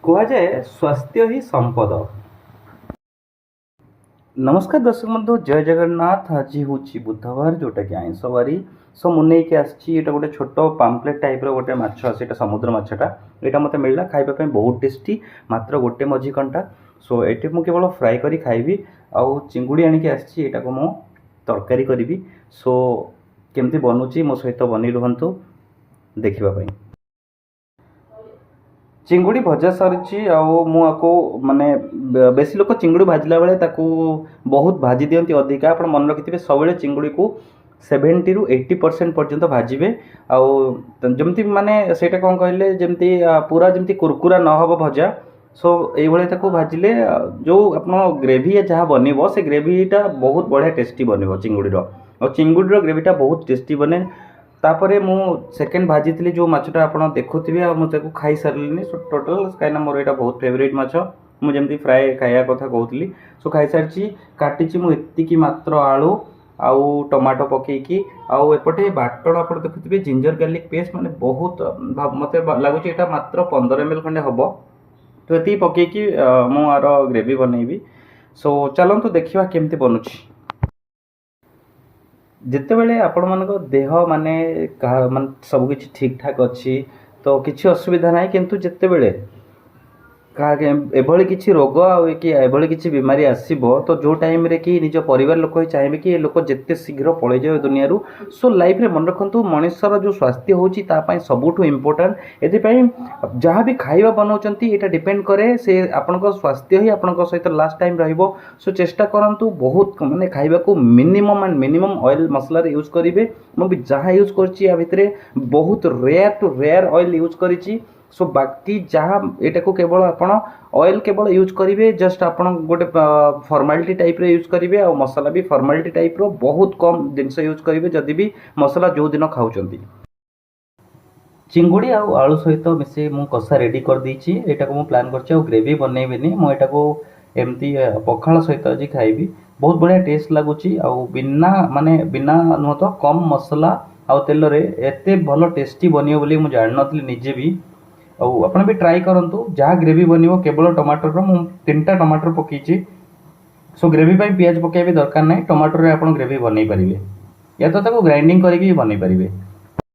କୁହାଯାଏ, ସ୍ୱାସ୍ଥ୍ୟ ହିଁ ସମ୍ପଦ। ନମସ୍କାର ଦର୍ଶକ ବନ୍ଧୁ, ଜୟ ଜଗନ୍ନାଥ। ଆଜି ହେଉଛି ବୁଧବାର, ଯେଉଁଟାକି ଆଇଁଷ ବାରି। ସୋ ମୁଁ ନେଇକି ଆସିଛି, ଏଇଟା ଗୋଟେ ଛୋଟ ପାମ୍ପଲେଟ୍ ଟାଇପ୍ର ଗୋଟେ ମାଛ। ସେଇଟା ସମୁଦ୍ର ମାଛଟା। ଏଇଟା ମୋତେ ମିଳିଲା ଖାଇବା ପାଇଁ, ବହୁତ ଟେଷ୍ଟି। ମାତ୍ର ଗୋଟେ ମଝି କଣ୍ଟା। ସୋ ଏଠି ମୁଁ କେବଳ ଫ୍ରାଏ କରି ଖାଇବି। ଆଉ ଚିଙ୍ଗୁଡ଼ି ଆଣିକି ଆସିଛି, ଏଇଟାକୁ ମୁଁ ତରକାରୀ କରିବି। ସୋ କେମିତି ବନୁଛି, ମୋ ସହିତ ବନି ରୁହନ୍ତୁ ଦେଖିବା ପାଇଁ। ଚିଙ୍ଗୁଡ଼ି ଭଜା ସରିଛି। ଆଉ ମୁଁ ଆକୁ ମାନେ ବେଶୀ ଲୋକ ଚିଙ୍ଗୁଡ଼ି ଭାଜିଲା ବେଳେ ତାକୁ ବହୁତ ଭାଜି ଦିଅନ୍ତି ଅଧିକା। ଆପଣ ମନେ ରଖିଥିବେ, ସବୁବେଳେ ଚିଙ୍ଗୁଡ଼ିକୁ 70ରୁ 80% ପର୍ଯ୍ୟନ୍ତ ଭାଜିବେ। ଆଉ ଯେମିତି ମାନେ ସେଇଟା କ'ଣ କହିଲେ, ଯେମିତି ପୁରା ଯେମିତି କୁରକୁରା ନ ହେବ ଭଜା। ସୋ ଏଇଭଳିଆ ତାକୁ ଭାଜିଲେ ଯେଉଁ ଆପଣ ଗ୍ରେଭି ଯାହା ବନିବ, ସେ ଗ୍ରେଭିଟା ବହୁତ ବଢ଼ିଆ ଟେଷ୍ଟି ବନିବ ଚିଙ୍ଗୁଡ଼ିର। ଆଉ ଚିଙ୍ଗୁଡ଼ିର ଗ୍ରେଭିଟା ବହୁତ ଟେଷ୍ଟି ବନେ। ତାପରେ ମୁଁ ସେକେଣ୍ଡ ଭାଜିଥିଲି ଯେଉଁ ମାଛଟା, ଆପଣ ଦେଖୁଥିବେ। ଆଉ ମୁଁ ତାକୁ ଖାଇସାରିଲିନି। ସୋ ଟୋଟାଲ୍, କାହିଁକିନା ମୋର ଏଇଟା ବହୁତ ଫେଭରେଟ୍ ମାଛ, ମୁଁ ଯେମିତି ଫ୍ରାଏ ଖାଇବା କଥା କହୁଥିଲି। ସୋ ଖାଇସାରିଛି। କାଟିଛି ମୁଁ ଏତିକି ମାତ୍ର ଆଳୁ ଆଉ ଟମାଟୋ ପକେଇକି। ଆଉ ଏପଟେ ବାଟଣ ଆପଣ ଦେଖୁଥିବେ, ଜିଞ୍ଜର ଗାର୍ଲିକ୍ ପେଷ୍ଟ, ମାନେ ବହୁତ ମୋତେ ଲାଗୁଛି ଏଇଟା ମାତ୍ର 15 ml ଖଣ୍ଡେ ହେବ। ତ ଏତିକି ପକେଇକି ମୁଁ ଆର ଗ୍ରେଭି ବନେଇବି। ସୋ ଚାଲନ୍ତୁ ଦେଖିବା କେମିତି ବନୁଛି। ଯେତେବେଳେ ଆପଣମାନଙ୍କ ଦେହ ମାନେ କାହା ମାନେ ସବୁକିଛି ଠିକ୍ ଠାକ୍ ଅଛି, ତ କିଛି ଅସୁବିଧା ନାହିଁ। କିନ୍ତୁ ଯେତେବେଳେ କାହା ଏଭଳି କିଛି ରୋଗ ଆଉ କି ଏଭଳି କିଛି ବିମାରୀ ଆସିବ, ତ ଯେଉଁ ଟାଇମ୍ରେ କି ନିଜ ପରିବାର ଲୋକ ହିଁ ଚାହିଁବେ କି ଏ ଲୋକ ଯେତେ ଶୀଘ୍ର ପଳେଇଯାଉ ଏ ଦୁନିଆରୁ। ସୋ ଲାଇଫ୍ରେ ମନେ ରଖନ୍ତୁ, ମଣିଷର ଯେଉଁ ସ୍ୱାସ୍ଥ୍ୟ ହେଉଛି ତା ପାଇଁ ସବୁଠୁ ଇମ୍ପୋର୍ଟାଣ୍ଟ। ଏଥିପାଇଁ ଯାହା ବି ଖାଇବା ବନାଉଛନ୍ତି, ଏଇଟା ଡିପେଣ୍ଡ କରେ ସେ ଆପଣଙ୍କ ସ୍ୱାସ୍ଥ୍ୟ ହିଁ ଆପଣଙ୍କ ସହିତ ଲାଷ୍ଟ ଟାଇମ୍ ରହିବ। ସୋ ଚେଷ୍ଟା କରନ୍ତୁ ବହୁତ ମାନେ ଖାଇବାକୁ ମିନିମମ୍ ଆଣ୍ଡ ମିନିମମ୍ ଅଏଲ୍ ମସଲାରେ ୟୁଜ୍ କରିବେ। ମୁଁ ବି ଯାହା ୟୁଜ୍ କରିଛି ୟା ଭିତରେ, ବହୁତ rare two rare oil use କରିଛି। ସୋ ବାକି ଯାହା ଏଇଟାକୁ କେବଳ ଆପଣ ଅଏଲ୍ କେବଳ ୟୁଜ୍ କରିବେ, ଜଷ୍ଟ ଆପଣ ଗୋଟେ ଫର୍ମାଲିଟି ଟାଇପ୍ର ୟୁଜ୍ କରିବେ। ଆଉ ମସଲା ବି ଫର୍ମାଲିଟି ଟାଇପ୍ର, ବହୁତ କମ୍ ଜିନିଷ ୟୁଜ୍ କରିବେ, ଯଦି ବି ମସଲା ଯେଉଁ ଦିନ ଖାଉଛନ୍ତି। ଚିଙ୍ଗୁଡ଼ି ଆଉ ଆଳୁ ସହିତ ମିଶେଇ ମୁଁ କଷା ରେଡ଼ି କରିଦେଇଛି। ଏଇଟାକୁ ମୁଁ ପ୍ଲାନ୍ କରିଛି ଆଉ ଗ୍ରେଭି ବନେଇବିନି। ମୁଁ ଏଇଟାକୁ ଏମିତି ପଖାଳ ସହିତ ଆଜି ଖାଇବି। ବହୁତ ବଢ଼ିଆ ଟେଷ୍ଟ ଲାଗୁଛି। ଆଉ ବିନା ମାନେ ବିନା ନୁହଁ ତ କମ୍ ମସଲା ଆଉ ତେଲରେ ଏତେ ଭଲ ଟେଷ୍ଟି ବନିବ ବୋଲି ମୁଁ ଜାଣିନଥିଲି ନିଜେ ବି। ଆଉ ଆପଣ ବି ଟ୍ରାଏ କରନ୍ତୁ। ଯାହା ଗ୍ରେଭି ବନିବ କେବଳ ଟମାଟରର, ମୁଁ ତିନିଟା ଟମାଟର ପକେଇଛି। ସୋ ଗ୍ରେଭି ପାଇଁ ପିଆଜ ପକାଇବା ବି ଦରକାର ନାହିଁ। ଟମାଟୋରେ ଆପଣ ଗ୍ରେଭି ବନେଇ ପାରିବେ, ୟା ତ ତାକୁ ଗ୍ରାଇଣ୍ଡିଙ୍ଗ କରିକି ବି ବନେଇ ପାରିବେ।